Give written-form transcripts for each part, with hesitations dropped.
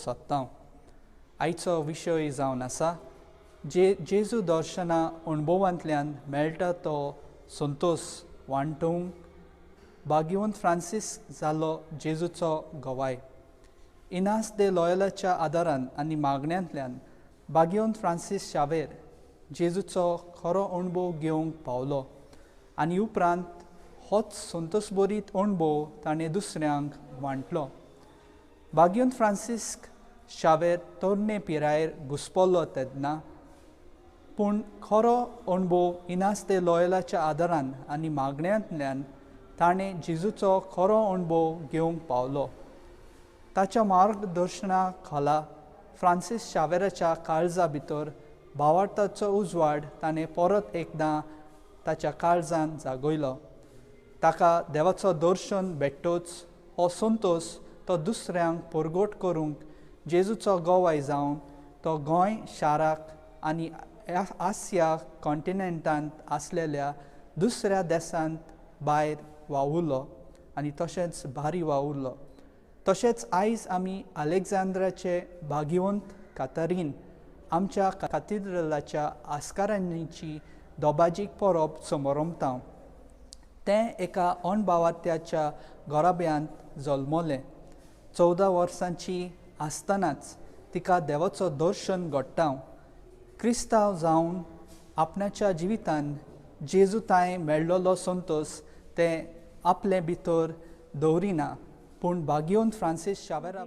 सोदता. आयचो विशय जावन आसा जे जेजू दर्शना अणभवांतल्यान मेळटा तो संतोश वांटूंक भाग्यवंत फ्रांसीस जालो जेजूचो गवाय. इनास दे लॉयलाच्या आदारान आनी मागण्यांतल्यान भाग्यवंत फ्रांसीस शावेर जेजूचो खरो अणभव घेवंक पावलो आनी उपरांत होच संतोशभरीत अणभव ताणें दुसऱ्यांक वांटलो. भाग्यवंत फ्रांसीस्क शावेर तरणे पिरायेर घुसपलो तेन्ना पूण खरो अणभव इनास दे लॉयलाच्या आदारान आनी मागण्यांतल्यान ताणें जेजूचो खरो अणभव घेवंक पावलो. ताच्या मार्गदर्शना खाला फ्रांसीस शावेराच्या काळजा भितर भावार्थाचो उजवाड ताणें परत एकदां ताच्या काळजान जागयलो. ताका देवाचो दर्शन भेट्टोच हो संतोश तो दुसऱ्यांक परगट करूंक जेजूचो गवाय जावन तो गोंय शाराक आनी आसिया कॉन्टिनेंटांत आसलेल्या दुसऱ्या देशांत भायर वावुरलो आनी तशेंच भारी वावुरलो. तशेंच आयज आमी अलेक्झांद्राचे भाग्यवंत कातारीन आमच्या कातिद्रलाच्या आस्कारांची दोबाजीक परब समरमता. तें एका अणभावात्याच्या घराब्यांत जल्मलें. 14 वर्सांची आसतनाच तिका देवाचो दर्शन घडटा. क्रिस्तांव जावन आपणाच्या जिवितान जेजू तांय मेळ्ळलो संतोश तें आपले भितर दवरिना पूण भाग्यवंत फ्रांसीस शावेरा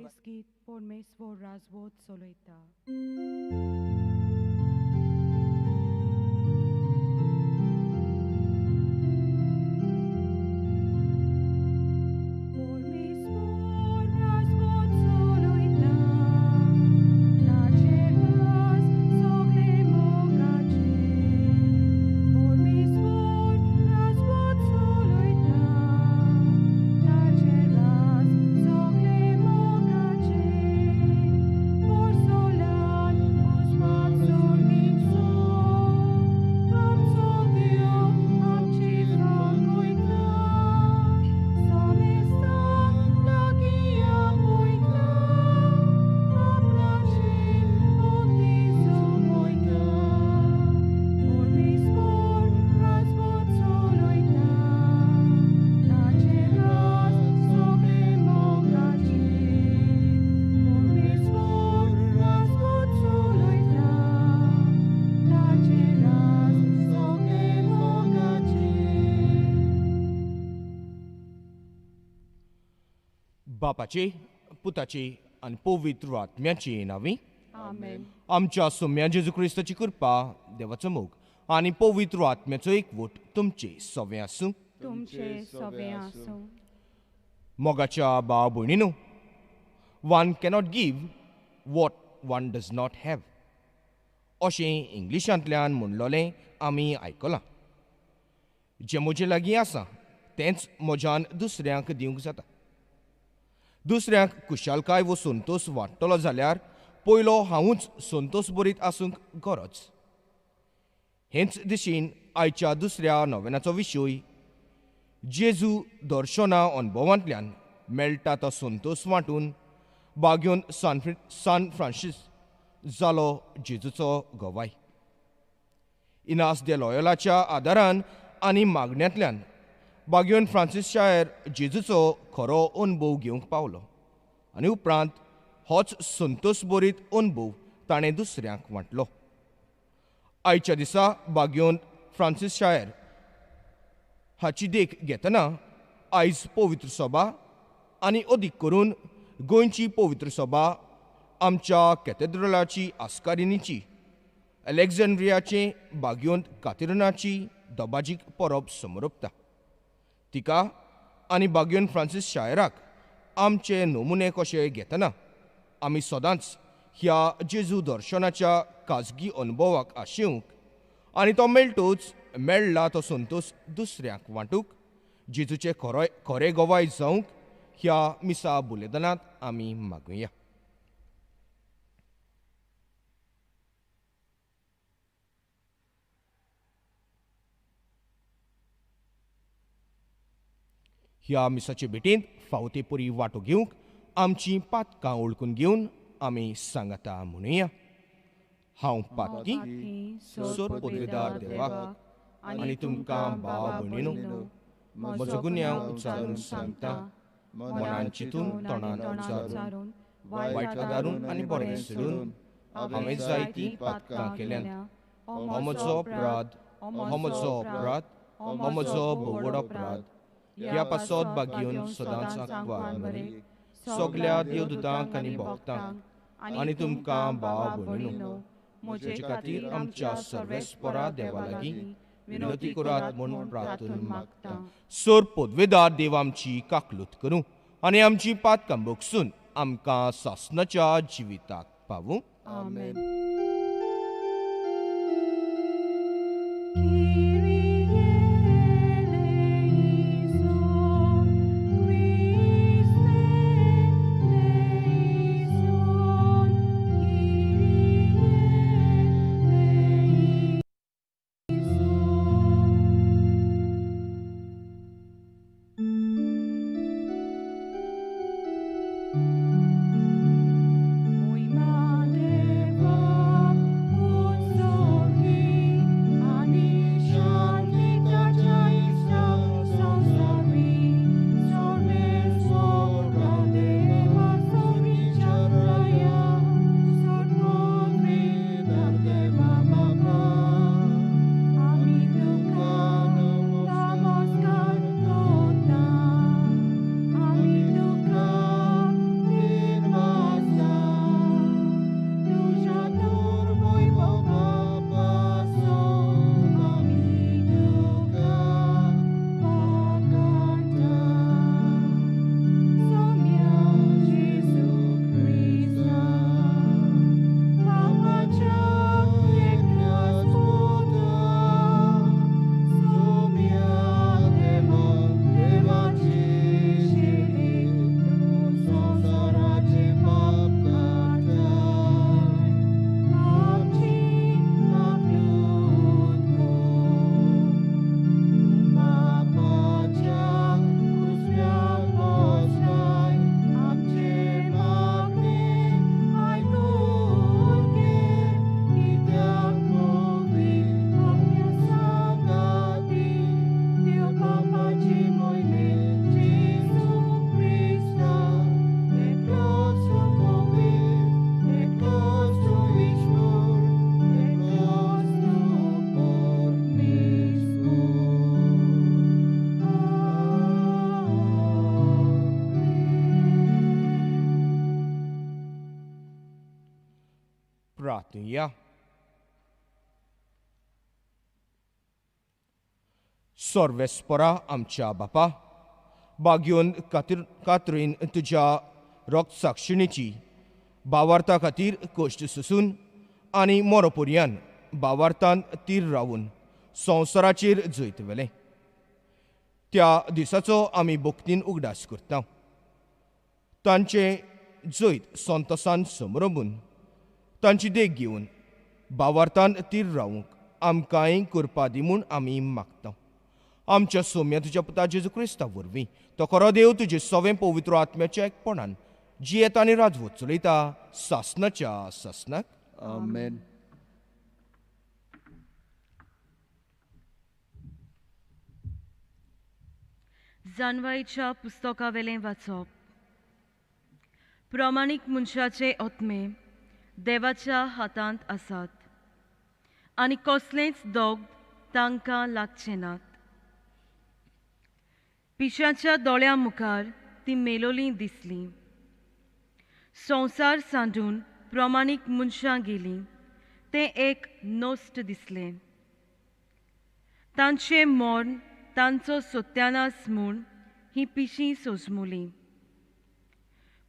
बापाची पुताची आनी पवित्र आत्म्याची नांवी आमेन. आमच्या सोम्या जेजू क्रिस्ताची कृपा, देवाचो मोग आनी पवित्र आत्म्याचो एकवट तुमचे सवे आसूं. तुमचे सवे आसूं. मोगाच्या भाव भयणीनो, one cannot give what one does not have अशें इंग्लिशांतल्यान म्हणलोलें आमी आयकलां. जें म्हजे लागीं आसा तेंच म्हज्यान दुसऱ्यांक दिवंक जाता. दुसऱ्यांक खुशालकाय वो संतोश वांट्टलो जाल्यार पयलो हांवूच संतोश बरीत आसूंक गरज. हेच दिशेन आयच्या दुसऱ्या नोवेनाचो विशय जेजू दर्शना अणभवांतल्यान मेळटा तो संतोश वांटून बाग्योन सान फ्रांसीस जालो जेजूचो गवाय. इनास दे लॉयलाच्या आदारान आनी मागण्यांतल्यान बाग्योन फ्रांसीस शायर जेजूचो खरो अणभव घेवंक पावलो आनी उपरांत होच संतोशभरीत अणभव ताणें दुसऱ्यांक वांटलो. आयच्या दिसा बाग्योन फ्रांसीस शायर हाची देख घेतना आयज पवित्र सभा आनी अदीक करून गोंयची पवित्र सभा आमच्या कॅथेड्रलाची आस्कारिणीची अलेक्झांड्रियाचे बाग्योन कातिरनाची दबाजीक परब समरोपता. तिका आनी बाग्योन फ्रांसीस शायराक आमचे नमुने कशे घेतना आमी सदांच ह्या जेजू दर्शनाच्या खाजगी अणभवाक आशेवंक आनी तो मेळटूच मेळ्ळा तो संतोश दुसऱ्यांक वांटूंक जेजूचे खरे गवाय जावंक ह्या मिसा बुलेदनांत आमी मागुया. ह्या मिसाचे भेटेंत फावते परी वांटो घेवंक आमचीं पातकां वळखून घेवन आमी सांगता म्हणुया. हांव पातकी सोर पदवेदार देवाक आनी तुमकां भाव भयणीनो म्हजो गुन्यांव उच्चारून सांगता, मनान चिंतून तोंडान उच्चारून वायट आदारून आनी बरें सोडून हांवें जायतीं पातकां केल्यांत. हो म्हजो अपराध, हो म्हजो अपराध, हो म्हजो भोव अपराध. ह्या पासत बागेवन सदांच आंकवार मरे सगल्या देवदूतांक आनी भक्तांक आनी तुमकां भाव भयणीनो म्हजे खातीर आमच्या सर्वेस्परा देवा लागीं विनवती करात म्हूण प्रार्थना मागता. सोर पदवेदार देव आमची काकलूत करूं आनी आमची पातकां भोगसून आमकां सासणाच्या जिविताक पावूं. आमेन. प्रार्थुया. सर्वेस्परा आमच्या बापा, बागयोन कात्रीन तुज्या रक्तसाक्षिणीची बावार्ता खातीर कश्ट सोसून आनी मोरोपुर्यान बावार्तान तीर रावून संवसाराचेर जैत व्हेलें. त्या दिसाचो आमी भक्तीन उगडास करता. तांचें जैत संतोसान समरंबून तांची देख घेवन बावार्तान तीर रावूंक आमकांय करपा दी म्हूण आमी मागता. आमच्या सोम्या तुज्या पुता जेजू क्रिस्ता वरवीं तो खरो देव तुजे सवें पवित्र आत्म्याच्या एकपणान जियेता आनी राजवट चलयता सासणाच्या सासणाक. आमेन. जानवाईच्या पुस्तकावेलें वाचप. प्रमाणीक मनशाचे आत्मे देवाच्या हातांत आसात आनी कसलेंच दोग तांकां लागचें नात. पिशाच्या दोळ्यां मुखार ती मेलोली दिसली. संवसार सांडून प्रमाणीक मनशां गेलीं तें एक नश्ट दिसलें. तांचें मर्ण तांचो सत्यानाश म्हूण ही पिशीं सोजमुलीं,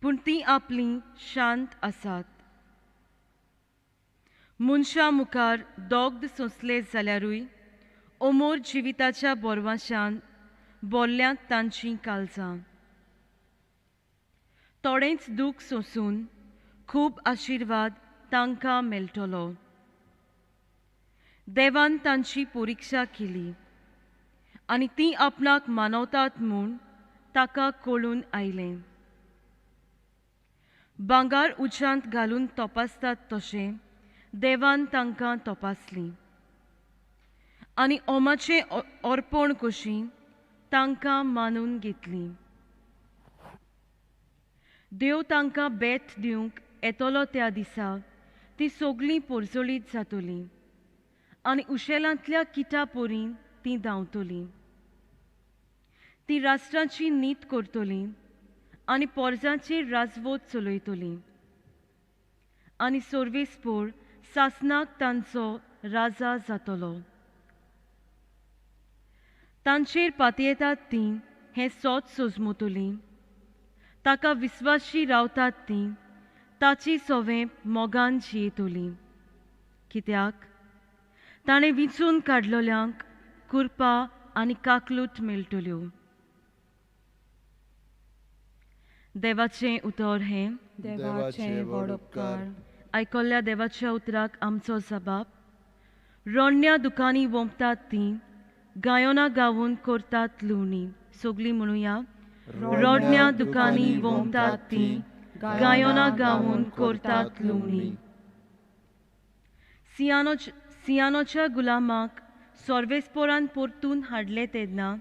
पूण तीं आपलीं शांत आसात. मनशां मुखार दोग्ध सोंसले जाल्यारूय अमोर जिविताच्या बोरवाशान बोल्ल्यांत तांचीं काळजां. थोडेंच दूख सोंसून खूब आशिर्वाद तांकां मेळटलो. देवान तांची परिक्षा केली आनी तीं आपणाक मानवतात म्हूण ताका कळून आयलें. भांगर उज्यांत घालून तपासतात तशें देवान तांकां तपासलीं आनी ओमाचें अर्पण कशी तांकां मानून घेतलीं. देव तांकां बेत दिवंक येतलो त्या दिसा ती सगळीं पोरजोळीत जातलीं आनी उशेलांतल्या किटा परी तीं धांवतलीं. ती राष्ट्रांची नीत करतलीं आनी पोरजांचेर राजवत चलयतलीं आनी सर्वेस्पोर सासनाक तांचो राजा जातलो. तांचेर पातयेतात तीं हें सोत सोजमतलीं, ताका विस्वाशी रावतात तीं ताची सवें मोगान जियेतलीं. कित्याक ताणें विंचून काडलेल्यांक कृपा आनी काकलूट मेळटल्यो. देवाचें उतर हें. देवाचें व्हड उपकार. आयकल्ल्या देवाच्या उतराक आमचो जबाब. रोडण्या दुकांनी वोंपतात तीं, गायनां गावन करतात लुवणी. सगळीं म्हणुया. रोडण्या दुकांनी वोंपतात तीं, गायनां गावन करतात लुवणी. सियानोच्या गुलामाक सर्वेस्पोरान परतून हाडले तेन्ना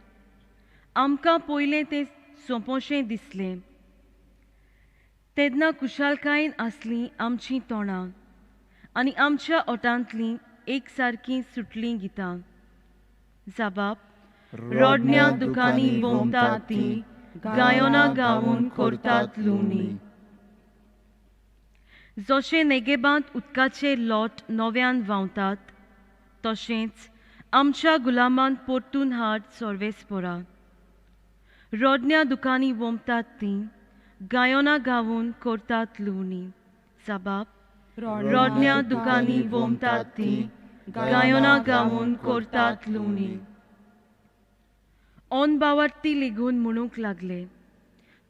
आमकां पयलें तें सोंपोशें दिसलें. तेन्ना कुशालकायेन आसलीं आमचीं तोंडां आनी आमच्या ओटांतलीं एक सारकीं सुटलीं गितां. जबाब. रोडण्या दुकांनी वोंपतात तीं, गायनां गावन करतात लुवणी. जशें नेगेबांत उदकाचे लोट नव्यान व्हांवतात तशेंच आमच्या गुलामांत परतून हाड सर्वेस्पोरा. रोडण्या दुकांनी वोंपतात तीं, गायनां गावन करतात लुवणी. जबाब. रोडण्या दुकांनी वोंपतात तीं, गायनां गावन करतात लुवणी. अनबावार्ती लेगून म्हणूंक लागले,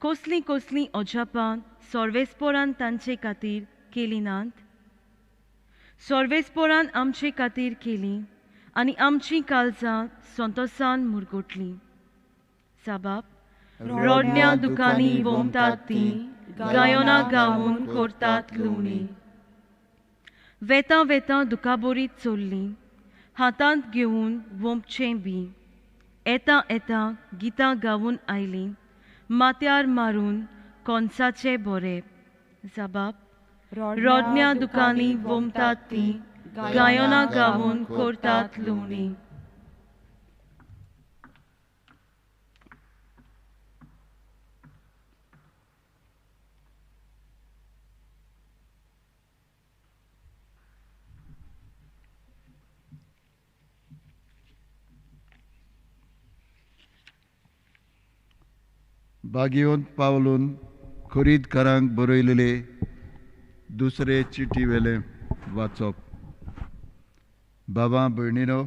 कसलीं कसलीं अजापां सर्वेस्पोरान तांचे खातीर केलीं नात. सर्वेस्पोरान आमचे खातीर केलीं आनी आमचीं काळजां संतोसान मुरगुटलीं. जबाब. रोडण्या दुकांनी वोंपतात तीं, गायनां गावन करतात लुवणी. वेतां वेतां दुकाबोरीत चल्लीं, हातांत घेवन वोंपचें बी. येता येता गितां गावन आयलीं, माथ्यार मारून कोनसाचे बोरे. जबाब. रोडण्या दुकांनी वोंपतात तीं, गायनां गावन करतात लुवणी. बागियोन पावलून खरीदकारांक बरयलेले दुसरे चिटी वेलें वाचप. बाबा भयणीनो,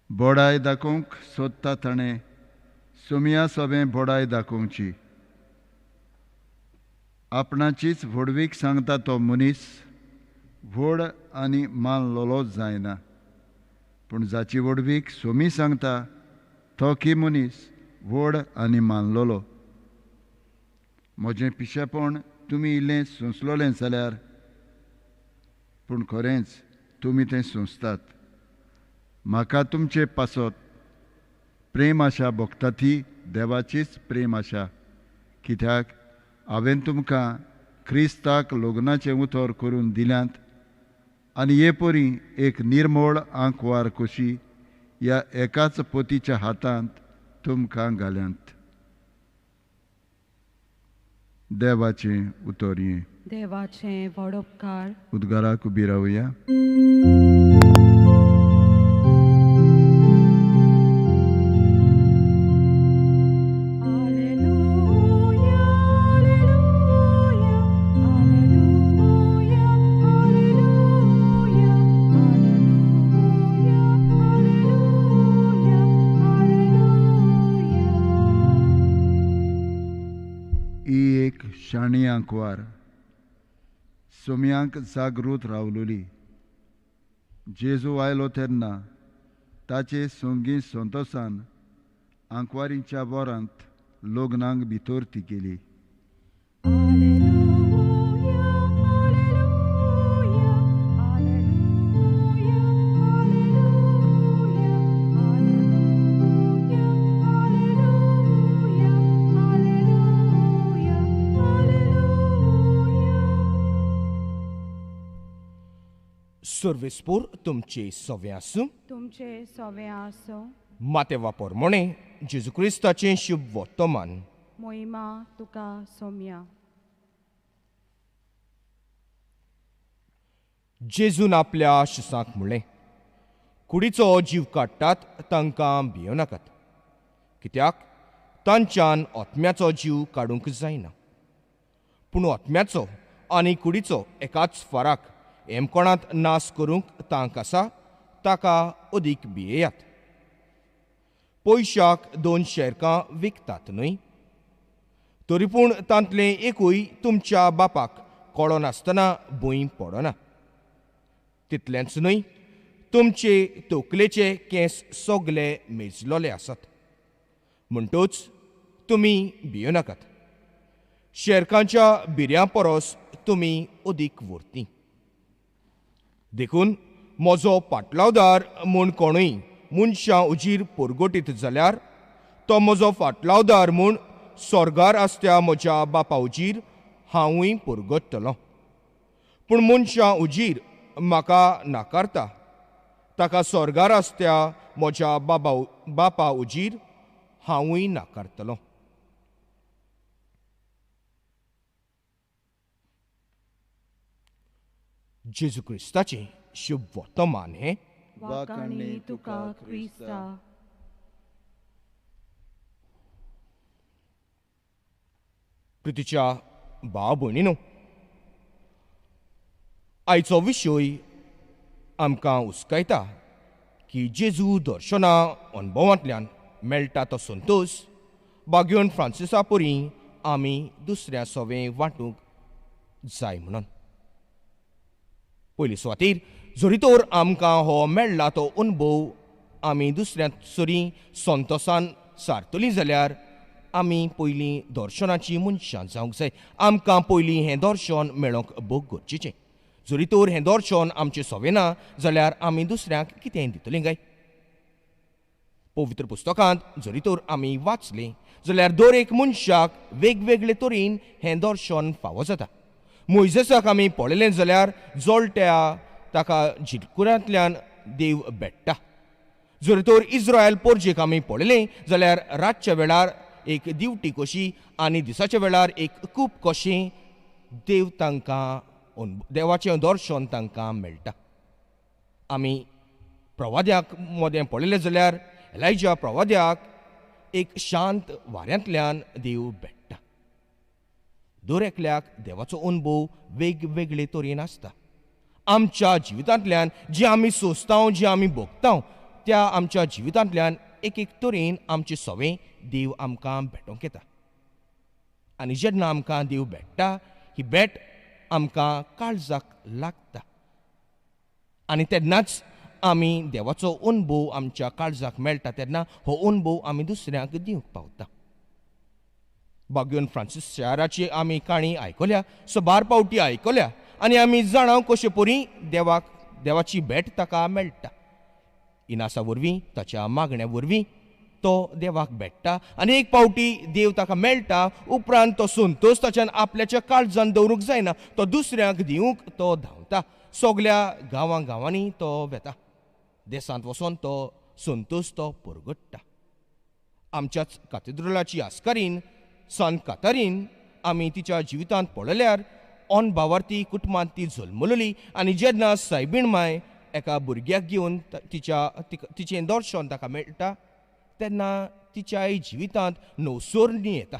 बोडाय दाखोवंक सोदता ताणें सोमया सोबें बोडाय दाखोवची. आपणाचीच व्हडवीक सांगता तो मनीस व्हड आनी मानलोलोच जायना, पूण जाची व्हडवीक सोमी सांगता तो की मनीस व्हड आनी मानलोलो. म्हजें पिशेपण तुमी इल्लें सोंसलोलें जाल्यार, पूण खरेंच तुमी तें सोंसतात. म्हाका तुमचे पासत प्रेम आशा भोगता ती देवाचीच प्रेम आशा, कित्याक हांवें तुमकां क्रिस्ताक लग्नाचें उतर करून दिल्यांत आनी हे परी एक निर्मळ आंकवार कशी ह्या एकाच पतीच्या हातांत तुमकां घाल्यांत. देवाचें उतर हें. देवाचें व्हड उपकार. उद्गाराक उबी रावया. शाणी आंकवार सोम्यांक जागृत रावलोली. जेजू आयलो तेन्ना ताचे संगीत संतोसान आंकवारीच्या वरांत लग्नाक भितर ती केली. सर्वेस्पोर तुमचे सवे आसूं, तुमचे सवे आसूं. माते वापर म्हणे जेजू क्रिस्ताचें शुभ वर्तमान. मोहिमा तुका सोम्या. जेजून आपल्या शिसांक म्हणलें, कुडीचो जीव काडटात तांकां भियोनाकात, कित्याक तांच्यान आत्म्याचो जीव काडूंक जायना. पूण आत्म्याचो आनी कुडीचो एकाच फराक हेमकोणांत नाश करूंक तांक आसा ताका अदीक भियेयात. पयशाक 2 शेरकां विकतात न्हय? तरी पूण तांतलें एकूय तुमच्या बापाक कळनासतना भूंय पडना. तितलेंच न्हय, तुमचे तकलेचे केंस सगले मेजलोले आसात. म्हणटूच तुमी भियोनाकात, शेरकांच्या बिऱ्यां परस तुमी अदीक व्हरती. देखून म्हजो पाटलावदार म्हूण कोणूय मनशां उजीर परगटीत जाल्यार तो म्हजो फाटलावदार म्हूण स्वर्गार आसत्या म्हज्या बापा उजीर हांवूय परगट्टलो. पूण मनशां उजीर म्हाका नाकारता ताका स्वर्गार आसत्या म्हज्या बापा उजीर हांवूय नाकारतलो. जेजू क्रिस्ताचें शुभ वर्तमान हें. वाखाणणी तुका क्रिस्ता. प्रितीच्या भाव भयणीनो, आयचो विशय आमकां हुस्कायता की जेजू दर्शना अणभवांतल्यान मेळटा तो संतोश बागयोन फ्रांसिसा परी आमी दुसऱ्या सवें वांटूंक जाय म्हणून. पयले सुवातेर जरी तर आमकां हो मेळ्ळा तो अणभव आमी दुसऱ्या सरी संतोसान सारतली जाल्यार आमी पयलीं दर्शनाची मनशां जावंक जाय. आमकां पयलीं हें दर्शन मेळोवंक भोग गरजेचें. जरी तर हें दर्शन आमचें सवें ना जाल्यार आमी दुसऱ्यांक कितें दितलीं काय? पवित्र पुस्तकांत जरी तर आमी वाचलें जाल्यार दर एक मनशाक वेगवेगळे तरेन हें दर्शन फावो जाता. मोयजेसाक आमी पळयलें जाल्यार जळट्या ताका जिटकुरांतल्यान देव भेट्टा. जर तर इस्रायल पोरजेक आमी पळयलें जाल्यार रातच्या वेळार एक दिवटी कशी आनी दिसाच्या वेळार एक कूप कशें देव तांकां देवाचें दर्शन तांकां मेळटा. आमी प्रवाद्याक मदें पळयलें जाल्यार एलायजा प्रवाद्याक एक शांत वाऱ्यांतल्यान देव भेट्टा. दर एकल्याक देवाचो अणभव वेगवेगळे तरेन आसता. आमच्या जिवितांतल्यान जी आमी सोंसता, जी आमी भोगता, त्या आमच्या जिवितांतल्यान एक एक तरेन आमचे सवें देव आमकां भेटोवंक येता. आनी जेन्ना आमकां देव भेट्टा ही भेट आमकां काळजाक लागता आनी तेन्नाच आमी देवाचो अणभव आमच्या काळजाक मेळटा. तेन्ना हो अणभव आमी दुसऱ्यांक दिवंक पावता. बागयोन फ्रांसीस शाराची आमी काणी आयकल्या, सबार पावटी आयकल्या आनी आमी जाणा कशे परी देवाक देवाची भेट ताका मेळटा. इनासा वरवीं, ताच्या मागण्या वरवीं तो देवाक भेट्टा आनी एक पावटी देव ताका मेळटा. उपरांत तो संतोश ताच्यान आपल्याच्या काळजान दवरूंक जायना, तो दुसऱ्यांक दिवंक तो धांवता. सगल्या गांवां गांवांनी तो वेता, देशांत वचोन तो संतोश तो परगट्टा. आमच्याच कातेद्रलाची आस्कारीन सान कातारीन आमी तिच्या जिवितांत पळयल्यार ऑन बावार्थी कुटुंबांत ती जल्मलोली आनी जेन्ना सायबीण माय एका भुरग्याक घेवन तिचें दर्शन ताका मेळटा तेन्ना तिच्याय जिवितांत नवसोरणी येता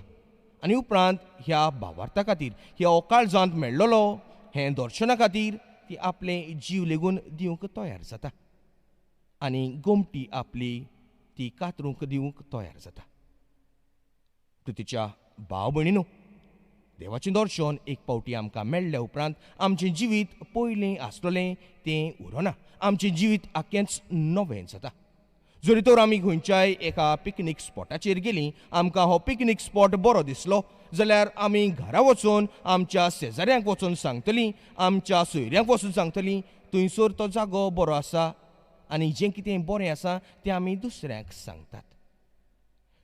आनी उपरांत ह्या भावार्था खातीर, ह्या काळजांत मेळ्ळलो हें दर्शना खातीर ती आपलें जीव लेगून दिवंक तयार जाता आनी गोमटी आपली ती कातरूंक दिवंक तयार जाता. तिच्या भाव भयणीनो, देवाचें दर्शन एक पावटी आमकां मेळ्ळ्या उपरांत आमचें जिवीत पयलें आसलेलें तें उरना, आमचें जिवीत आख्खेंच नवें जाता. जरी तर आमी खंयच्याय एका पिकनीक स्पॉटाचेर गेलीं, आमकां हो पिकनीक स्पॉट बरो दिसलो जाल्यार आमी घरा वचून आमच्या शेजाऱ्यांक वचून सांगतलीं, आमच्या सोयऱ्यांक वचून सांगतलीं थंयसर तो जागो बरो आसा आनी जें कितें बरें आसा तें आमी दुसऱ्यांक सांगतात.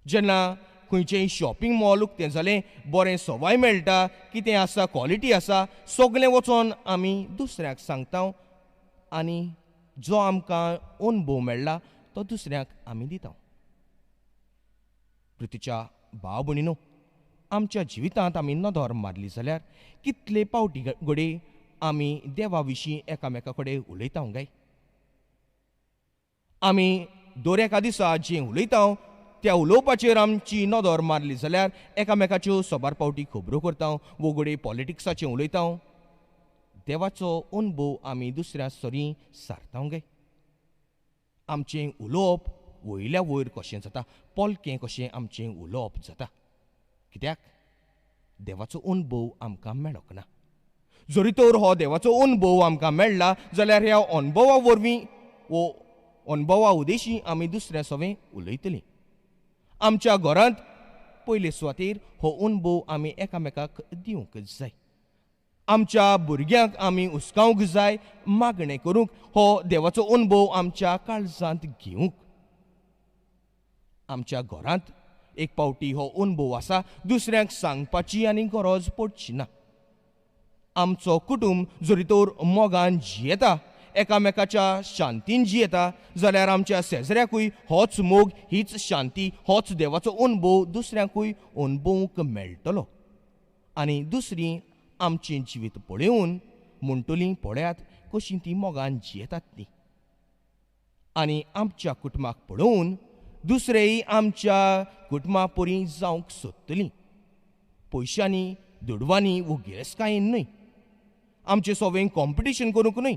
जेन्ना खंयचेंय शॉपिंग मॉल उक्तें जालें, बरें सवाय मेळटा, कितें आसा, क्वॉलिटी आसा, सगळें वचोन आमी दुसऱ्यांक सांगता. आनी जो आमकां अणभव मेळ्ळा तो दुसऱ्यांक आमी दिता. पृथ्वीच्या भाव भयणीनो, आमच्या जिवितांत आमी नदर मारली जाल्यार कितले पावटी घडये आमी देवा विशीं एकामेका कडेन उलयता गाय. आमी दर एका दिसा जें उलयता त्या उलोवपाचेर आमची नदर मारली जाल्यार एकामेकाच्यो सोबार पावटी खबरो करता वो घडये पॉलिटिक्साचें उलयता. देवाचो अणभव आमी दुसऱ्या सरी सारता गे. आमचें उलोवप वयल्या वयर कशें जाता, पोलकें कशें आमचें उलोवप जाता. कित्याक देवाचो अणभव आमकां मेळोंक ना. जरी तर हो देवाचो अणभव आमकां मेळ्ळा जाल्यार ह्या अणभवा वरवीं वो अणभवा उद्देशी आमी दुसऱ्या सवें उलयतलीं. आमच्या घरांत पयले सुवातेर हो अणभव आमी एकामेकाक दिवंक जाय. आमच्या भुरग्यांक आमी हुस्कावंक जाय, मागणें करूंक, हो देवाचो अणभव आमच्या काळजांत घेवंक. आमच्या घरांत एक पावटी हो अणभव आसा दुसऱ्यांक सांगपाची आनी गरज पडची ना. आमचो कुटुंब जरी तर मोगान जियेता, एकामेकाच्या शांतीन जियेता जाल्यार आमच्या शेजऱ्याकूय होच मोग, हीच शांती, होच देवाचो अणभव दुसऱ्यांकूय अणभवूंक मेळटलो. आनी दुसरी आमचें जिवीत पळोवन म्हणटलीं, पळयात कशीं ती मोगान जियेतात ती. आनी आमच्या कुटुंबाक पळोवन दुसरेय आमच्या कुटुंबा परी जावंक सोदतलीं. पयशांनी, दुडवांनी वो गिरेस्तकायेन न्हय, आमचें सवें कॉम्पिटिशन करूंक न्हय,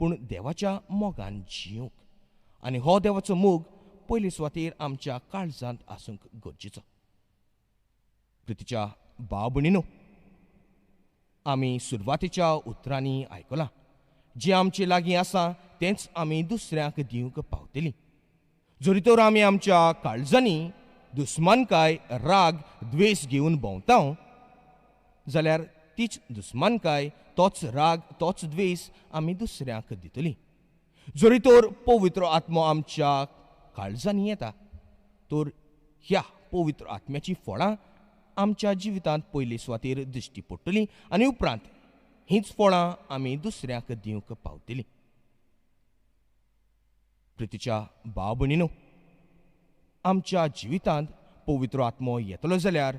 पूण देवाच्या मोगान जिवंक. आनी हो देवाचो मोग पयले सुवातेर आमच्या काळजांत आसूंक गरजेचो. प्रितीच्या भाव भयणीनो, आमी सुरवातेच्या उतरांनी आयकलां, जें आमचे लागीं आसा तेंच आमी दुसऱ्यांक दिवंक पावतलीं. जरी तर आमी आमच्या काळजांनी दुस्मानकाय, राग, द्वेश घेवन भोंवता जाल्यार तीच दुस्मानकाय, तोच राग, तोच द्वेश आमी दुसऱ्यांक दितलीं. जरी तर पवित्र आत्मो आमच्या काळजांनी येता तर ह्या पवित्र आत्म्याचीं फळां आमच्या जिवितांत पयले सुवातेर दिश्टी पडटलीं आनी उपरांत हींच फळां आमी दुसऱ्यांक दिवंक पावतलीं. प्रितीच्या भाव भयणीनो, आमच्या जिवितांत पवित्र आत्मो येतलो जाल्यार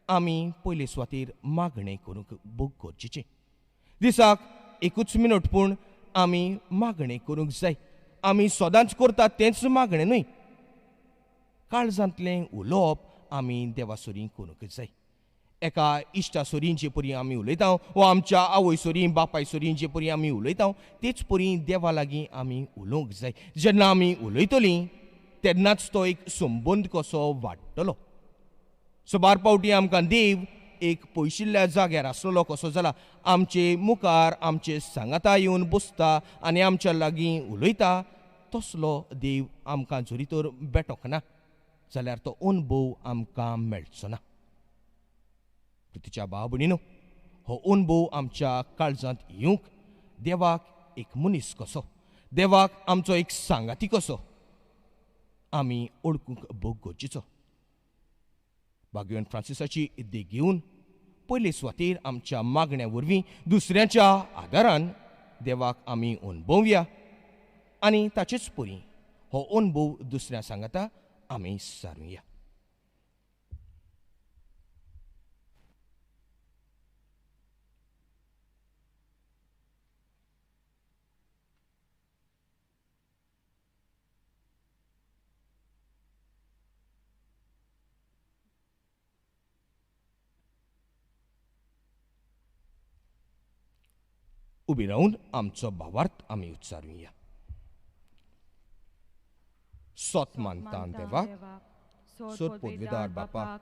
आमी पयले सुवातेर मागणें करूंक भोग गरजेचें. दिसाक एकूच मिनट पूण आमी मागणें करूंक जाय. आमी सदांच करतात तेंच मागणें न्हय, काळजांतलें उलोवप आमी देवा सरीं करूंक जाय. एका इश्टा सरीं जे परी आमी उलयता वा आमच्या आवय सरीं, बापाय सरीं जे परी आमी उलयता तेच परी देवा लागीं आमी उलोवंक जाय. जेन्ना आमी उलयतलीं तेन्नाच तो एक संबंद कसो वाडटलो. सबार पावटी आमकां देव एक पयशिल्ल्या जाग्यार आसलेलो कसो जाला, आमचे मुखार आमचे सांगाता येवन बसता आनी आमच्या लागीं उलयता, तसलो देव आमकां जरी तर भेटोंक ना जाल्यार तो अणभव आमकां मेळचो ना. प्रितीच्या भाव भयणीनो, हो अणभव आमच्या काळजांत येवंक देवाक एक मनीस कसो, देवाक आमचो एक सांगाती कसो आमी ओळखूंक भोग गरजेचो. बागेवन फ्रांसिसाची देख घेवन पयले सुवातेर आमच्या मागण्या वरवीं दुसऱ्यांच्या आदारान देवाक आमी अणभवया आनी ताचेच परी हो अणभव दुसऱ्या सांगाता आमी सारुया. उबी रावन आमचो भावार्थ आमी उच्चारुया. सोत मानता देवाक, सोत पदवीदार बापाक,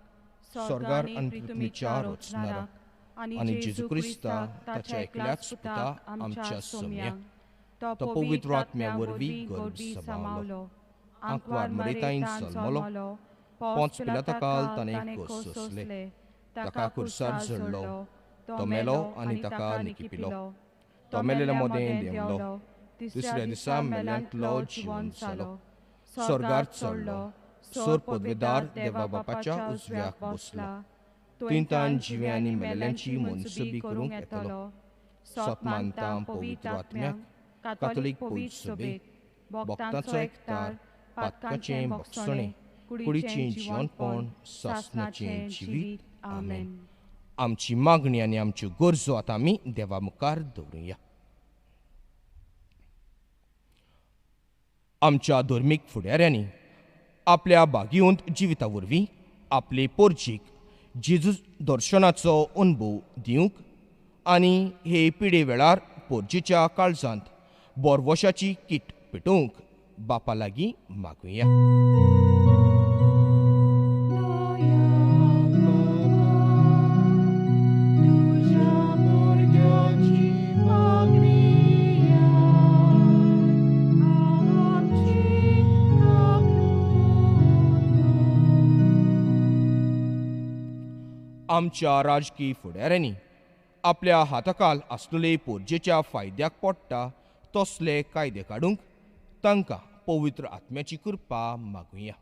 स्वर्गार आनी पृथ्वीच्या रचणारा आनी जेजू क्रिस्ता ताच्या एकल्याच पुता आमच्या सोम्या, तो पवित्र आत्म्या वरवीं गर्भ समावलो, आंकवार मरेताईन जल्मलो, पोंच पिलाता ताणें खोस सोंसले, ताका खुर्सार झडलो, तो मेलो आनी ताका निकिपिलो, तो मेलेल्या मदें देंवलो, दुसऱ्या दिसा मेल्यांतलो जिवन जालो, स्वर्गार चडलो, सोर पदवेदार देवा बापाच्या उजव्याक बसला, थंय तान जिव्या आनी मेलेल्यांची मनसुबी करूंक येतलो. सोत मानता पवित्र आत्म्याक, कातोलीक पवित्र सभेक, भक्तांचो एकतार, पातकाचें भोगसणें, कुडीचें जिवनपण, सासणाचें जिवीत. आमेन. आमची मागणी आनी आमच्यो गरजो आतां आमी देवा मुखार दवरुया. आमच्या धर्मीक फुडाऱ्यांनी आपल्या भागीवंत जिविता वरवीं आपले पोरजीक जेजू दर्शनाचो अणभव दिवंक आनी हे पिडे वेळार पोरजीच्या काळजांत बोरवशाची कीट पेटोवंक बापा लागीं मागुया. आमच्या राजकीय फुडाऱ्यांनी आपल्या हाताखाल आसलेले पोरजेच्या फायद्याक पडटा तसले कायदे काडूंक तांकां पवित्र आत्म्याची कृपा मागुया.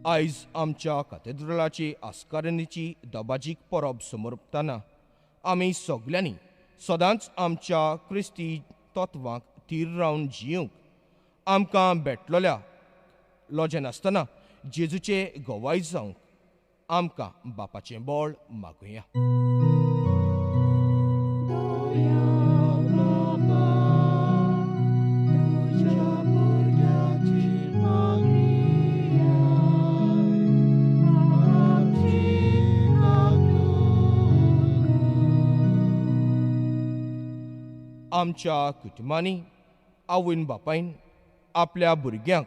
आयज आमच्या कातेद्रलाची आस्कारणीची दबाजीक परब समर्पतना आमी सगल्यांनी सदांच आमच्या क्रिस्ती तत्वांक थीर रावन जियोंक आमकां भेटलोल्या लजेनासतना जेजूचे गवाय जावंक आमकां बापाचें बळ मागुया. आमच्या कुटुंबांनी आवयन बापायन आपल्या भुरग्यांक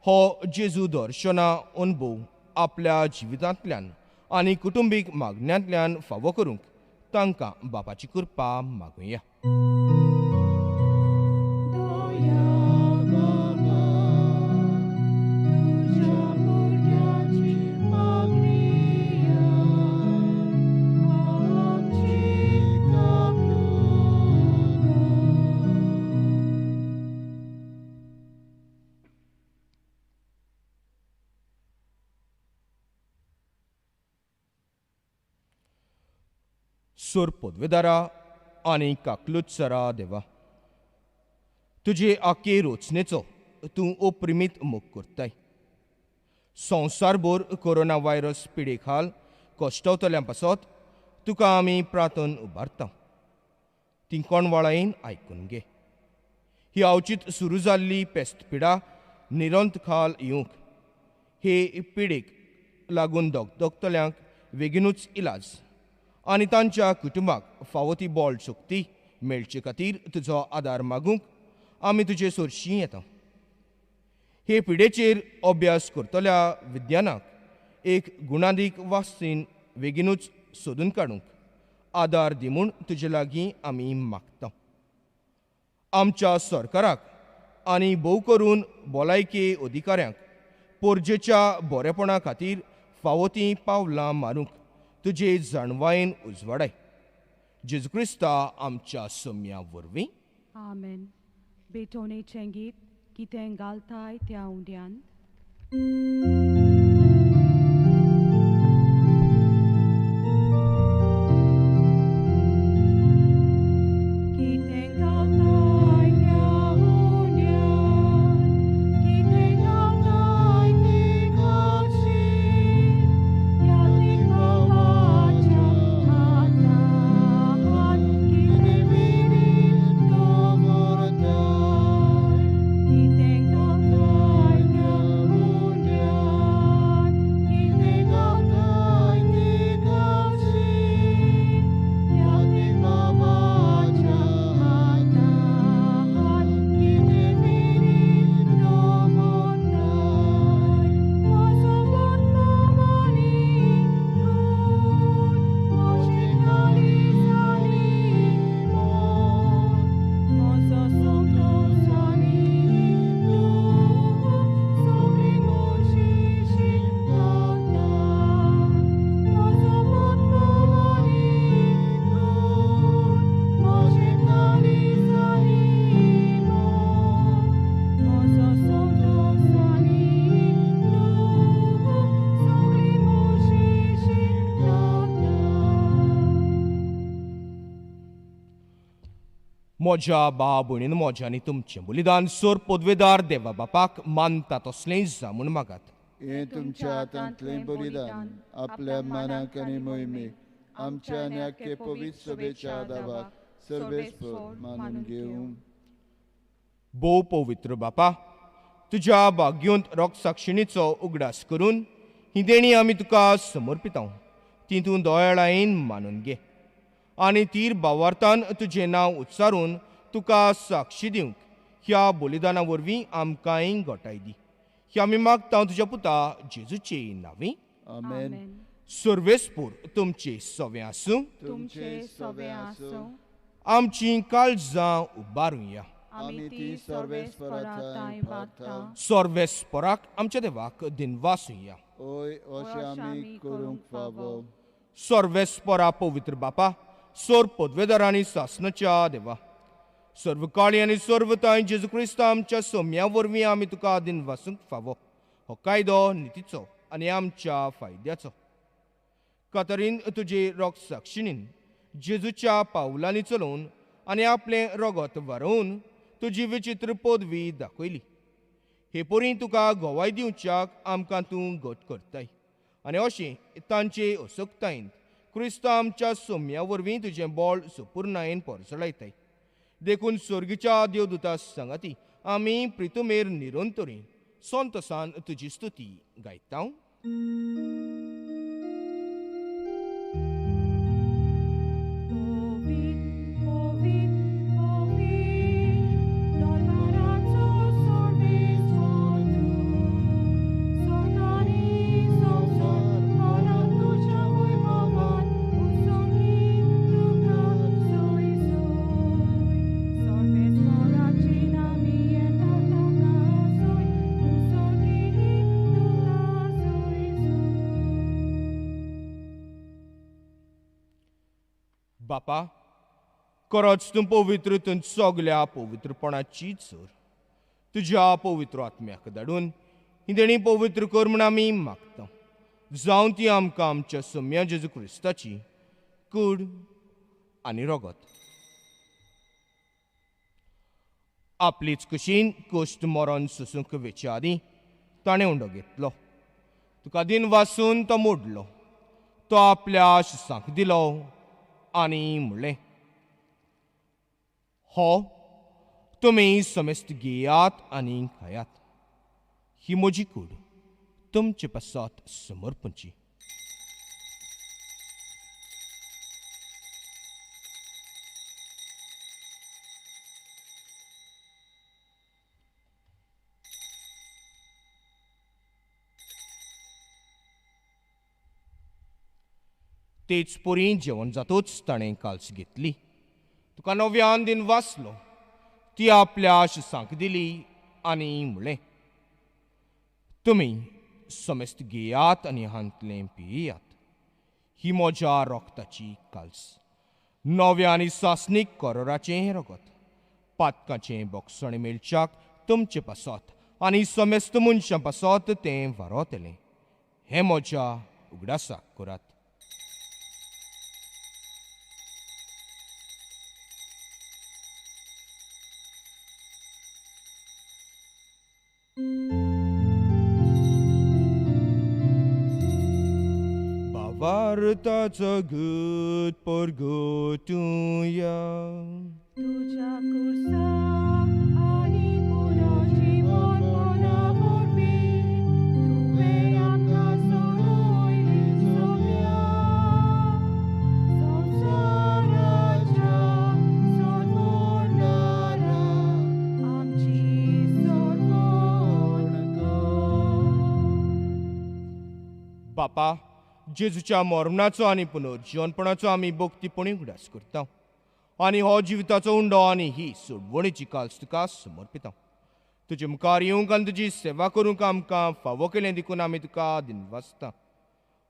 हो जेजू दर्शना अणभव आपल्या जिवितांतल्यान आनी कुटुंबीक मागण्यांतल्यान फावो करूंक तांकां बापाची कृपा मागुया. सोर पदवेदारा आनी काकलुत्सरा देवा, तुजे आखे रोचनेचो तूं अप्रिमीत मोग करताय. संवसारभर कोरोना व्हायरस पिडे खाल कश्टवतल्यां पासत तुका आमी प्रार्थन उबारता. ती कोणवाळायेन आयकून घे. ही अवचीत सुरू जाल्ली पेस्त पिडा निरंत खाल येवंक हे पिडेक लागून दगदगतल्यांक बेगीनूच इलाज आनी तांच्या कुटुंबाक फावो ती बळ शक्ती मेळचे खातीर तुजो आदार मागूंक आमी तुजे सरशीं येता. हे पिडेचेर अभ्यास करतल्या विज्ञानाक एक गुणादीक वासीन बेगीनूच सोदून काडूंक आदार दी म्हूण तुजे लागीं आमी मागता. आमच्या सरकाराक आनी भोव करून भलायकी अधिकाऱ्यांक पोरजेच्या बरेपणा खातीर फावो तीं पावलां मारूंक तुजे जाणवायेन उजवाडाय. जेजू क्रिस्ता आमच्या सम्या वरवीं आमेन. बेटोणेचें गीत कितें घालताय त्या उंड्यान. कितें घालताय त्या उंड्यान? म्हज्या भाव भयणीन म्हज्या आनी तुमचें बलिदान सोर पदवेदार देवा बापाक मानता तसलें जावं म्हूण मागात. हें तुमच्या हातांतलें बलिदान आपल्या मानाक आनी मोहिमेक आमच्या आनी आख्खे पवित्र सभेच्या दावाक सर्वेस्पर मानून घेवं. भोव पवित्र बापा, तुज्या भाग्योंत रोगसाक्षिणीचो उगडास करून ही देणी आमी तुका समर्पिता, ती तूं दयाळायेन मानून घे आनी तीर भावार्थान तुजें नांव उच्चारून तुका साक्षी दिवंक ह्या बलिदाना वरवीं आमकांय गोटाय दी. ही आमी मागता तुज्या पुता जेजूचे नांवी. आमेन. सर्वेस्पूर तुमचे सवे आसूं. तुमचे सवे आसूं. आमची काळजां उबारुया. आमी ती सर्वेस्पराक भारता. सर्वेस्पराक आमच्या देवाक दिनवासुया. ओय अशें आमी करूंक फावो. सर्वेस्परा पवित्र बापा, सोर पदवेदार आनी सासनाच्या देवा, सर्व काळी आनी सर्वताय जेजू क्रिस्त आमच्या सोम्या वरवीं आमी तुका दिनवासूंक फावो. हो कायदो नितीचो आनी आमच्या फायद्याचो. कातरीन तुजे रोगसाक्षिणीन जेजूच्या पावलांनी चलोवन आनी आपलें रगत वारोवन तुजी विचित्र पदवी दाखयली. हे परी तुका गवाय दिवच्याक आमकां तूं घट करताय आनी अशें तांचे असक्तायेन क्रिस्त आमच्या सोम्या वरवीं तुजें बळ सुपुर्णायेन परजळायताय. देखून स्वर्गीच्या देवदूता सांगाती आमी प्रितुमेर निरंतरी संतोसान तुजी स्तुती गायता. बापा, खरोच तूं पवित्र, तूं सगल्या पवित्रपणाची चर. तुज्या पवित्र आत्म्याक धाडून ही देणी पवित्र कर म्हूण आमी मागता. जावं ती आमकां आमच्या सोम्या जेजू क्रिस्ताची कूड आनी रगत. आपलीच कुशीन कश्ट मरण सोसूंक वेचे आदीं ताणें उंडो घेतलो. तुका दिन वासून तो मोडलो. तो आपल्या शिसांक दिलो आनी म्हणलें, हो तुमी समेस्त घेयात आनी खायात. ही म्हजी कूड तुमचे पासत समर्पणची. तेच परी जेवण जातूच ताणें काल्स घेतली. तुका नव्यान दिन वाचलो. ती आपल्या शिसांक दिली आनी म्हणलें, तुमी समेस्त घेयात आनी हांतलें पियात. ही म्हज्या रगताची काल्स, नव्या आनी सासणीक करोराचें हें रगत. पातकाचें बोगसणें मेळच्याक तुमचे पासत आनी समेस्त मनशां पासत तें वारोतलें. हें म्हज्या उगडासाक करात. भावार्थाचो गूत परगटुया. तुज्या कुर्साक आनी पुनर्जीवनपणा वरवीं तुवें आमकां सोडयली सोम्या. संवसाराच्या सोडवणारा आमची सोडवण कर. बापा, जेजूच्या मरणाचो आनी पुनर्जीवनपणाचो आमी भक्तीपणी उगडास करता आनी हो जिविताचो उंडो आनी ही सोडवणीची काल्स तुका समर्पिता. तुजे मुखार येवंक आनी तुजी सेवा करूंक आमकां फावो केलें देखून आमी तुका दिनवासता.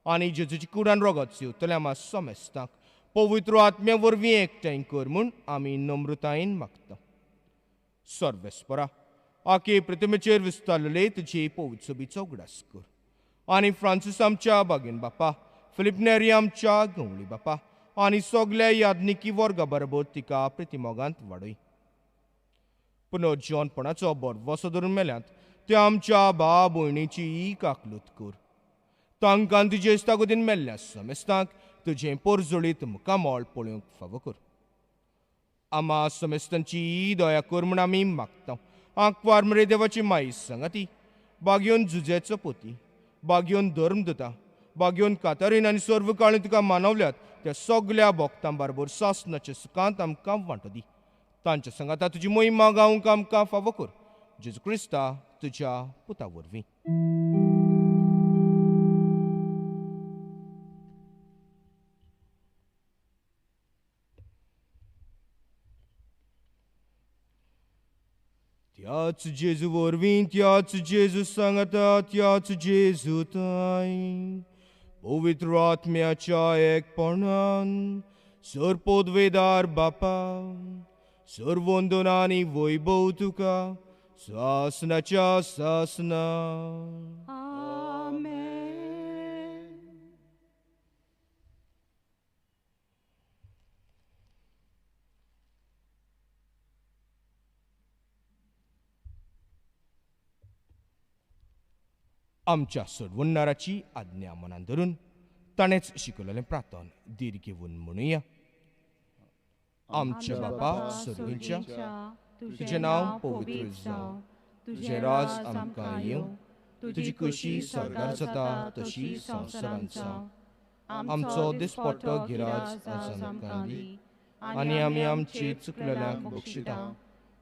आनी जेजूची कुडान रगत सेवतल्या आमा समेस्तांक पवित्र आत्म्या वरवीं एकठांय कर म्हूण आमी नम्रतायेन मागता. सर्वेस्परा, आखे प्रतिमेचेर विस्तारलेले तुजे पवित्र सभेचो उगडास कर आनी फ्रांसीस आमच्या बागेन बापा, फिलीप नेरी आमच्या गवळी बापा आनी सगल्या यादनिकी वर्गा बरोबर तिका प्रतिमोगांत वाडय. पुनर्जिवनपणाचो बरवसो धरून मेल्यात त्या आमच्या भाव भयणीची काकलूत कर. तांकां तुजे इस्तागोदीन मेल्ल्या समेस्तांक तुजें पोरजोळीत मुखामळ पळोवंक फावो कर. आमा समेस्तांची दया कर म्हूण आमी मागता. आंकवार मरे देवाची माई सांगाती बागयोन जुजेचो पोती, बागयोन धर्म दिता, बागयोन कातारीन आनी सर्व काळी तुका मानवल्यात त्या सगल्या भक्तां बरोबर सासनाच्या सुखांत आमकां वांटो दी. तांच्या सांगाता तुजी मोहिमा गावंक आमकां फावो कर. जेजू क्रिस्ता तुज्या पुता वरवीं. त्याच जेजू वरवीं, त्याच जेजू सांगाता, त्याच जेजू ताय पवित्र आत्म्याच्या एकपणान सरपोदवेदार बापा सर्वंदनानी वैभव तुका सासनाच्या सासना. आमेन. आमच्या सोडवणाराची आज्ञा मनान धरून ताणेंच शिकयलेलें प्रार्थन धीर घेवन म्हणुया. आमच्या बापा सर्गींच्या, तुजें नांव पवित्र जावं, तुजें राज आमकां येवं, तुजी कशी सर्गार जाता तशी संवसारांत जावं. आमचो दिसपट्टो गिराज आज आमकां दी आनी आमी आमची चुकलेल्यांक बक्षिता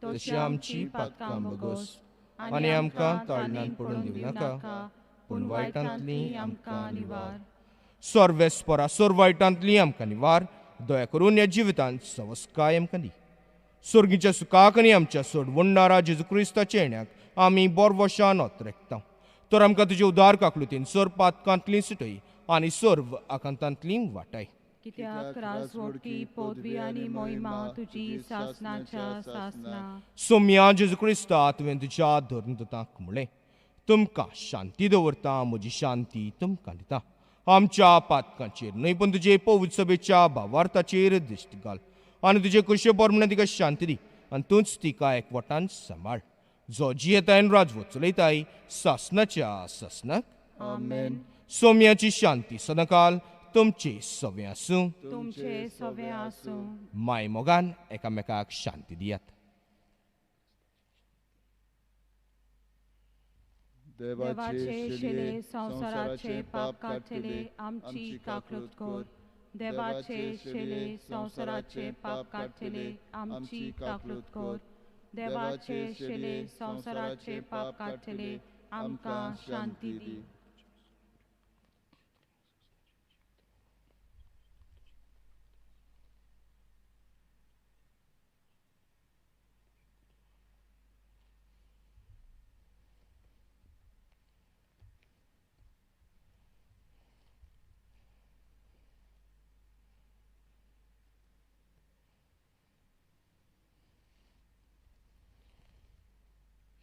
तशी आमची पातकां बगस आनी आमकां ताळणांत पडून दिवं नाका, पूण वायटांतली आमकां निवार. सर्वेस्परा सोर वायटांतली आमकां निवार. दया करून ह्या जिवितांत सवस्काय आमकां दी. सोर्गीच्या सुखाक आनी आमच्या सोडवणदारा जेजू क्रिस्ताच्या येण्याक आमी बोरवशान ओतरेकता. तर आमकां तुजे उदार काकलुतीन सोर पातकांतली सुटय आनी सर्व आकांतांतली वाटाय. कित्याक राजवटी पदवी आनी मोहिमा तुजी सासनाच्या सासना. सोम्या जेजू क्रिस्ता, तुवें तुज्या धर्मदूतांक म्हणलें, तुमकां शांती दवरता, म्हजी शांती तुमकां दिता. आमच्या पातकांचेर न्हय पूण तुजे पवित्र सभेच्या भावार्थाचेर दिश्ट घाल आनी तुजे कुशे बोर म्हणून तिका शांती दी आनी तूंच तिका एकवटान सांबाळ, जो जियेताय आनी राजवट चलयताय सासनाच्या सासनाक. आमेन. सोम्याची शांती सदांकाल तुमचे सवे आसूं. तुमचे सवे आसूं. माय मोगान एकामेकाक शांती दियात. देवाचे शेले संवसाराचे पाप काडटले आमची काकळूत कर. देवाचे शेले संवसाराचे पाप काडटले आमची काकळूत कर. देवाचे शेले संवसाराचे पाप काडटले आमकां शांती दी.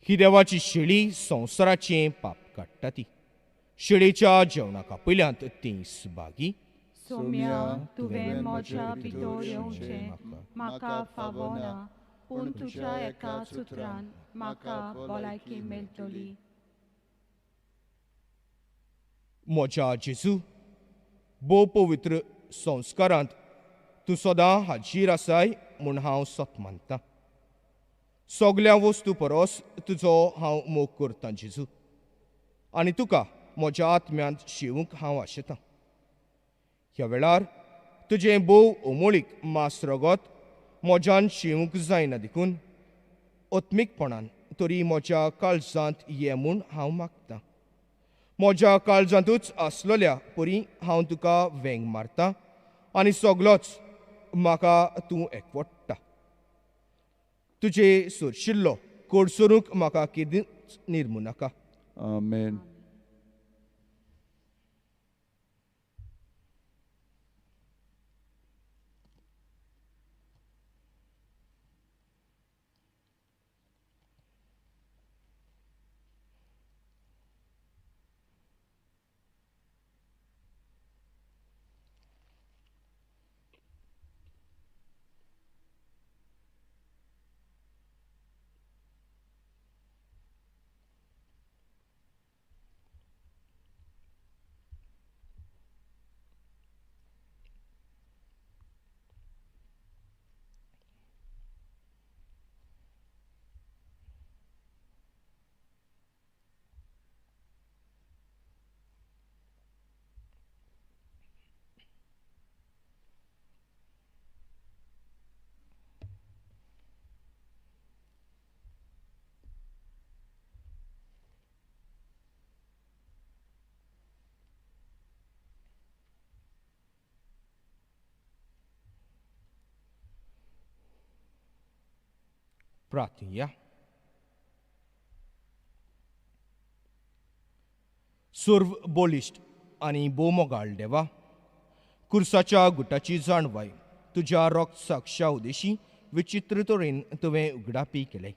ही देवाची शेळी संवसाराचें पाप काडटा ती. शेळीच्या जेवणाक आपयल्यांत ती सुभागी. सोम्या, तुवें म्हज्या भितर येवचें म्हाका फावना, पूण तुज्या एका सुत्रान म्हाका भलायकी मेळटली. म्हज्या जेजू, भोव पवित्र संस्कारांत तूं सदां हाजीर आसाय म्हूण हांव सत मानतां. सगल्या वस्तू परस तुजो हांव मोग करतां जेजू, आनी तुका म्हज्या आत्म्यांत शिवूंक हांव आशेतां. ह्या वेळार तुजें भोव अमोळीक मास रगत म्हज्यान शिवूंक जायना देखून आत्मीकपणान तरी म्हज्या काळजांत ये म्हूण हांव मागतां. म्हज्या काळजांतूच आसलेल्या परी हांव तुका वेंग मारतां आनी सगलोच म्हाका तूं एकवट्टा. तुजे सोरशिल्लो कोडसरूंक म्हाका केदींच निर्मू नाका. आमेन. प्रार्थया. सर्व बळिश्ट आनी भोवमोगाळ देवा, कुर्साच्या गुटाची जाणवाय तुज्या रोगसाक्षा उदेशी विचित्र तरेन तुवें उगडापी केलें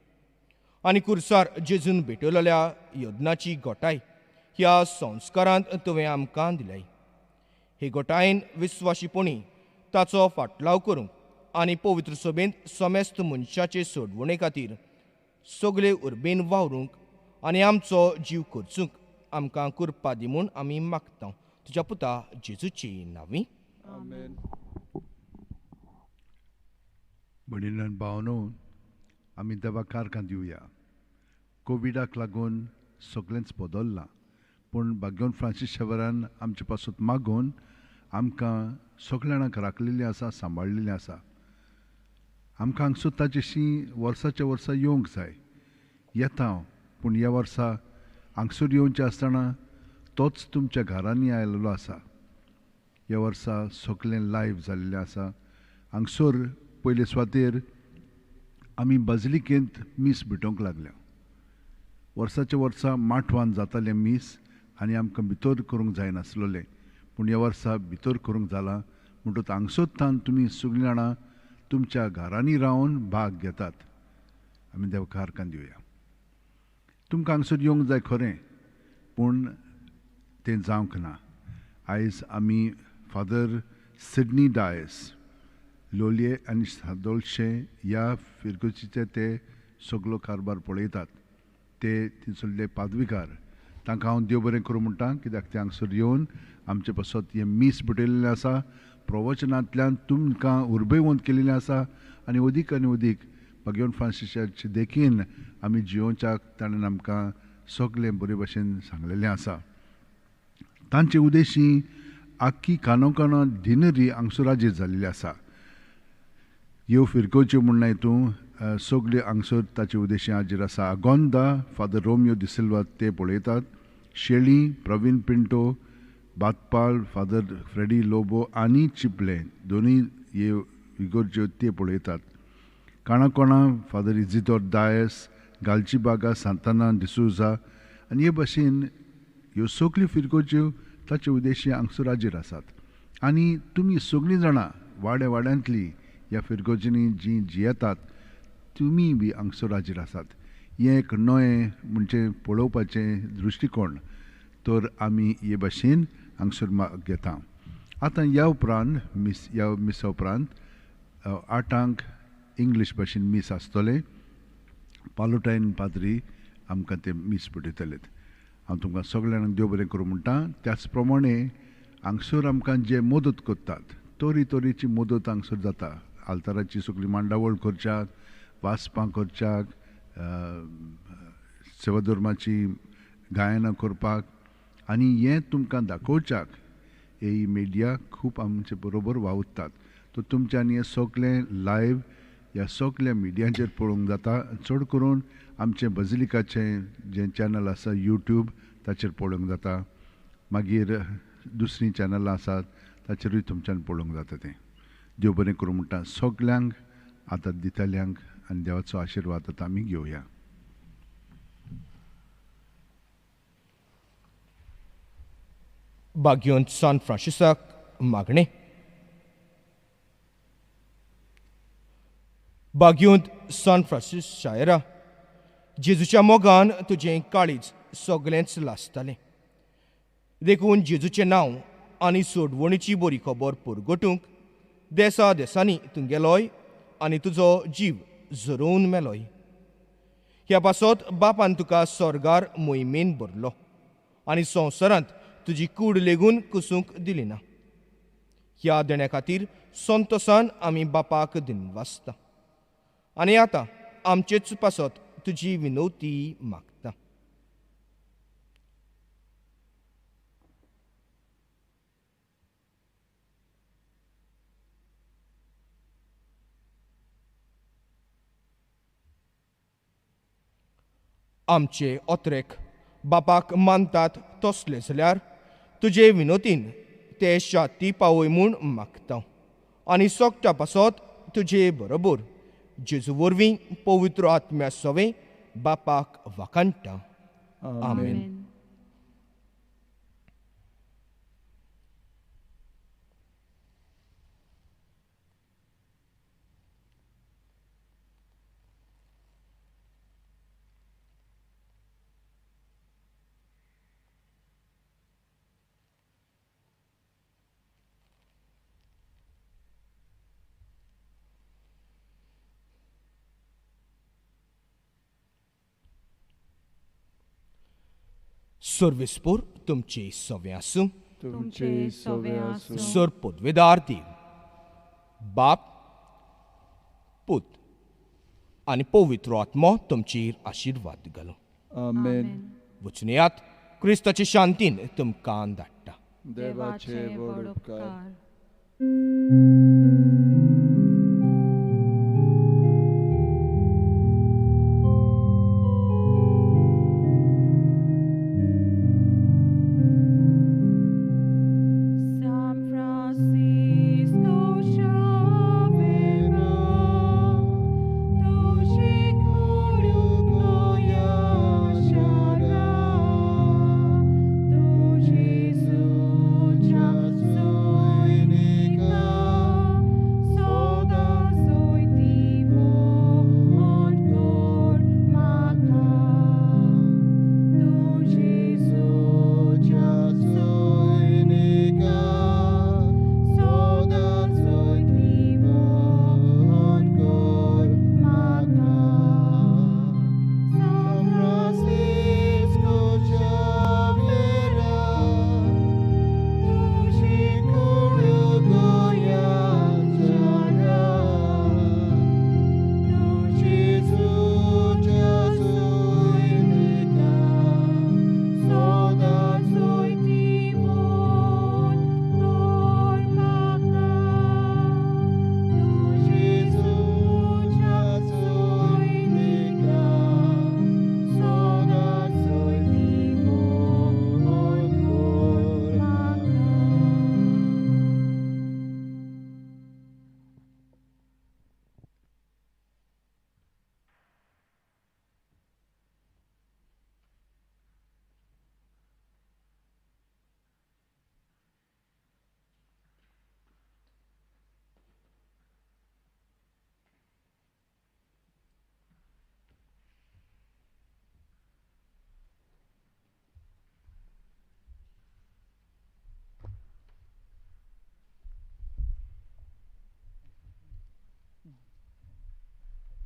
आनी कुर्सार जेजून भेटवलेल्या यज्ञाची गोटाय ह्या संस्कारांत तुवें आमकां दिलाय. हे गोटायेन विस्वाशीपणी ताचो फाटलाव करूंक आनी पवित्र सभेंत समेस्त मनशाचे सोडवणे खातीर सगळे उर्बेन वावरूंक आनी आमचो जीव खर्चूंक आमकां कृपा दी म्हूण आमी मागता तुज्या पुता जेजूची नांवी. आमेन. भयणीन भावनो, आमी देवाक कारकां दिवया. कोविडाक लागून सगळेंच बदल्लां, पूण भाग्यवंत फ्रांसीस शेवरान आमचे पासून मागून आमकां सगळ्या जाणांक राखलेलें आसा, सांबाळलेलें आसा. आमकां हांगसर ताचेशी वर्साच्या वर्सा येवंक जाय, येता हांव, पूण ह्या वर्सा हांगसर येवचें आसतना तोच तुमच्या घरांनी आयलेलो आसा. ह्या वर्सा सगळें लायव्ह जाल्लें आसा. हांगसर पयले सुवातेर आमी बाजिलिकेंत मीस भेटोवंक लागल्या. वर्साच्या वर्सा माठवान जातालें मीस आनी आमकां भितर करूंक जायनासलें, पूण ह्या वर्सा भितर करूंक जालां. म्हणटकच हांगसर तुमी सगळीं जाणां तुमच्या घरांनी रावन भाग घेतात. आमी देवाक हारकान दिवया. तुमकां हांगसर येवंक जाय खरें, पूण तें जावंक ना. आयज आमी फादर सिडनी डायस लोलये आनी सादोळशें ह्या फिरगर्जीचे ते सगलो कारभार पळयतात. ते थंयसरले पादविकार, तांकां हांव देव बरें करूं म्हणटा, कित्याक ते हांगसर येवन आमचे पासत हें मीस भेटयलेलें आसा, प्रवचनांतल्यान तुमकां उर्बेवंत केलेलें आसा आनी अदीक आनी अदीक भाग्यवंत फ्रांसिसाचे देखीन आमी जियोवच्याक ताणें आमकां सगळें बरे भशेन सांगलेलें आसा. तांचे उदेशी आख्खी कानोकानो डिनरी हांगसर हाजीर जाल्ली आसा. ह्यो फिरगर्ज्यो म्हूण न्हय तूं सगळे हांगसर ताचे उदेशी हाजीर आसा. आगोंदा फादर रोमियो डिसिल्वा ते पळयतात, शेळी प्रवीण पिंटो, बातपाल फादर फ्रेडी लोबो आनी चिपले दोनूय ह्यो इगर्ज्यो ते पळयतात. काणाकोणा फादर इजिदोर डायस, गालजीबागा सांताना डिसोजा आनी हे भशेन ह्यो सगळ्यो फिरगर्ज्यो ताचे उदेशी हांगसर हाजीर आसात. आनी तुमी सगळीं जाणां वाड्या वाड्यांतलीं ह्या फिरगर्जींनी जीं जियेतात तुमी बी हांगसर हाजीर आसात. हें एक नवें म्हणजे पळोवपाचें दृश्टिकोण तर आमी हे भशेन हांगसर घेता. आतां ह्या उपरांत मीस, ह्या मिसा उपरांत 8 इंग्लीश भाशेन मीस आसतलें. पालोटायन पाद्री आमकां ते मीस भेटयतले. हांव तुमकां सगळ्यांक देव बरें करूं म्हणटा. त्याच प्रमाणे हांगसर आमकां जे मदत करतात तरी तरेची मदत हांगसर जाता. आल्ताराची सगळी मांडावळ करच्याक, वाचपां करच्याक, सेवाधर्माची गायनां करपाक आनी हें तुमकां दाखोवच्याक ही मिडिया खूब आमचे बरोबर वावुरतात. तर तुमच्यांनी हें सगळें लायव्ह ह्या सगळ्या मिडियांचेर पळोवंक जाता. चड करून आमचें बजिलिकाचें जें चॅनल आसा यूट्यूब ताचेर पळोवंक जाता. मागीर दुसरीं चॅनलां आसात ताचेरूय तुमच्यान पळोवंक जाता. तें देव बरें करूं म्हणटा सगल्यांक, आतां दितल्यांक, आनी देवाचो आशिर्वाद आतां आमी घेवया. भाग्यवंत सान फ्रांसिसाक मागणें. भाग्यवंत सान फ्रांसीस शायरा, जेजूच्या मोगान तुजें काळीज सगळेंच लासतालें, देखून जेजूचें नांव आनी सोडवणीची बरी खबर परगटूंक देसा देसांनी तूं गेलोय आनी तुजो जीव झरोवन मेलोय. ह्या पासत बापान तुका स्वर्गार मोहिमेन भरलो आनी संवसारांत तुजी कूड लेगून कुसूंक दिली ना. ह्या देण्या खातीर संतोसान आमी बापाक दिनवासता आनी आतां आमचेच पासत तुजी विनवती मागता. आमचे ओत्रेक बापाक मानतात तसले जाल्यार तुजे विनोतीन ते शाती पावय म्हूण मागता आनी सोगट्या पासत तुजे बरोबर जेजू वरवीं पवित्र आत्म्या सवें बापाक वाखाणटा. आमेन. सर्वेस्पोर तुमचे सवे आसूं, तुमचे सवे आसूं. सर पदवेदार देव बाप, पूत आनी पवित्र आत्मो तुमचेर आशिर्वाद घालूं. आमेन. वचुनयात क्रिस्ताचे शांतीन तुमकां धाडटा. देवाचे व्हड उपकार.